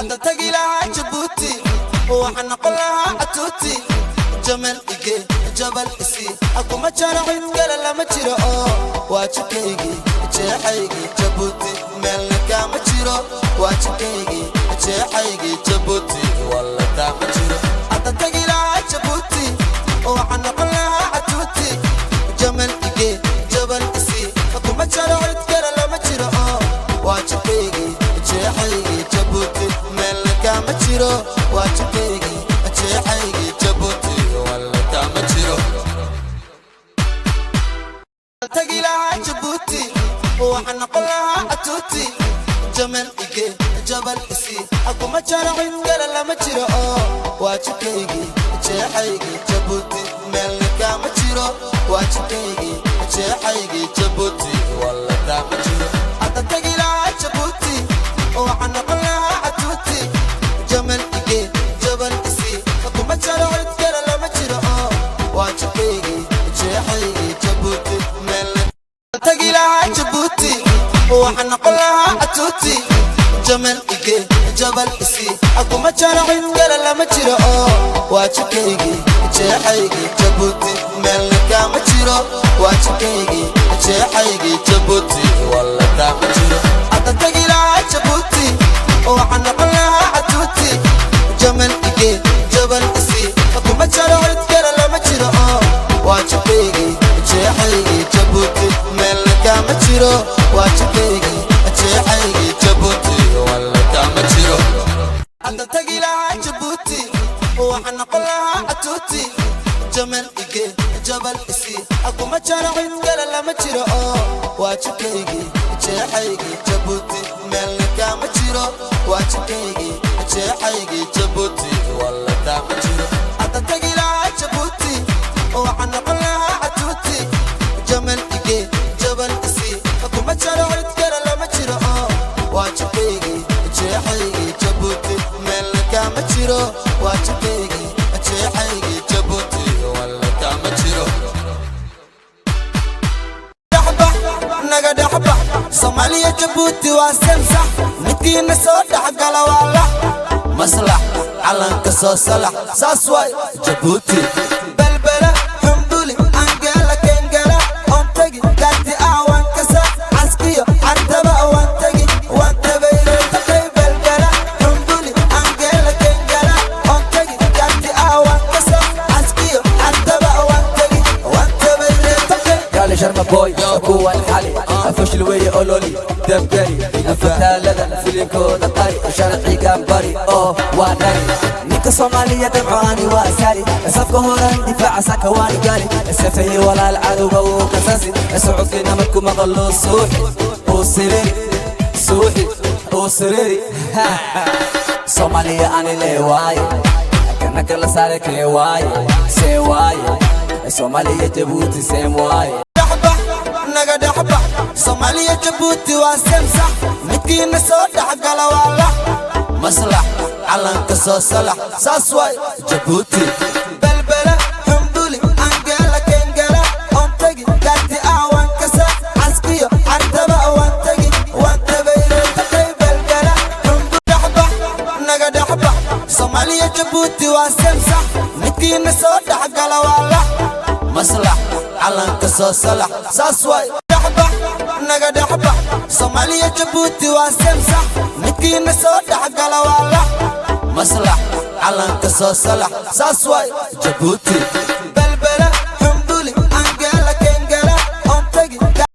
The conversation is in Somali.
Hadda tagi lahaa Jabuuti, waxaan noqon lahaa catuuti. Jamal ige, jabal isi, kuma jaro cid kale, lama jiro oo waa jidkaygii, jeexaygii Jabuuti, meelna kaama jiro. Waa jidkaygii, jeexaygii Jabuuti, walla kaama jiro. Hadda tagi lahaa Jabuuti, waxaan noqon lahaa catuuti. Jamal ige, jabal isi, kuma jaro cid kale, lama jiro oo waa jidkaygii, jeexaygii Jabuuti, meelna kaama jiro. Waa jidkaygii, jeexaygii Jabuuti, walla kaama jiro. Tagi lahaa Jabuuti, waxaan noqon lahaa catuuti. Jamal ige, jabal isi, kuma jaro cid kale, lama jiro oo waa jidkaygii, jeexaygii Jabuuti, meelna kaama jiro. Waa jidkaygii, jeexaygii Jabuuti, walla kaama jiro. Hadda tagi lahaa Jabuuti, waxaan noqon lahaa catuuti. Jamal ige, jabal isi, kuma jaro cid kale, lama jiro oo waa jidkaygii, jeexaygii Jabuuti, meelna. Tagi lahaa Jabuuti, waxaan noqon lahaa catuuti. Jamal ige, jabal isi, kuma jaro cid kale, lama jiro oo waa jidkaygii, jeexaygii Jabuuti, meelna kaama jiro. Waa jidkaygii, jeexaygii Jabuuti, walla kaama jiro. Hadda tagi lahaa Jabuuti, waxaan noqon lahaa catuuti. Jamal ige, jabal isi, kuma jaro cid kale, lama jiro oo waa jidkaygii, jeexaygii Jabuuti, meelna kaama jiro. Waa jidkaygii, jeexaygii Jabuuti, walla kaama jiro. Hadda tagi lahaa Jabuuti, waxaan noqon lahaa catuuti. Jamal ige, jabal isi, kuma jaro cid kale, lama jiro oo waa jidkaygii, jeexaygii Jabuuti, meelna kaama jiro. Waa jidkaygii, jeexaygii Jabuuti, walla kaama jiro. Hadda tagi lahaa Jabuuti, waxaan noqon lahaa catuuti. Jamal ige, jabal isi, kuma jaro cid kale, lama jiro oo waa jidkaygii, jeexaygii Jabuuti, meelna kaama jiro. Waa jidkaygii, jeexaygii Jabuuti, walla kaama jiro. Dhexbax, naga dhexbax, Soomaaliya Jabuuti waa semsax. Midkiina soo dhexgala waa lax maslax, calanka soo salax, saas waay Jabuuti. Belbela, Xumbuli, Angeela, Kengela oon tegi, gaarti ah waan kasa, Caskiyo Cartaba waan tegi, waan tabayreetakay. Belbela, Xumbuli, Angeela, Kengela oon tegi, gaarti ah waan kasa, Caskiyo Cartaba waan tegi, waan tabayreetakay. Gaali Sharma Boy kuwan xali afashil weeye, ololi dabgeli fataalada filinkooda qari, sharcigan bari oo waa dhari. Ninka Soomaaliya damco ani waa saari, safka horan difaaca saka waani gaali, safayey walaal cadowga uu kasasi socodkeena markuu maqlo suuxi uu siriri, suuxi uu siriri. Soomaaliya ani lee waaye, kana kala saare kee waaye, see waaye, Soomaaliya Jabuuti same waaye. Dhexbax, naga dhexbax, Soomaaliya Jabuuti waa semsax. Midkiina soo dhexgala waa lax maslax, calanka soo salax, saas waay Jabuuti. Belbela, Xumbuli, Angeela, Kengela oon tegi, gaarti ah waan kasa, Caskiyo Cartaba waan tegi, waan tabayreetakay. Belbela, dhexbax, naga dhexbax, Soomaaliya Jabuuti waa semsax. Midkiina soo dhexgala waa lax maslax, calanka soo salax, saas waay. Dhexbax, naga dhexbax, Soomaaliya Jabuuti waa semsax. Midkiina soo dhexgala waa lax maslax, calanka soo salax, saas waay Jabuuti.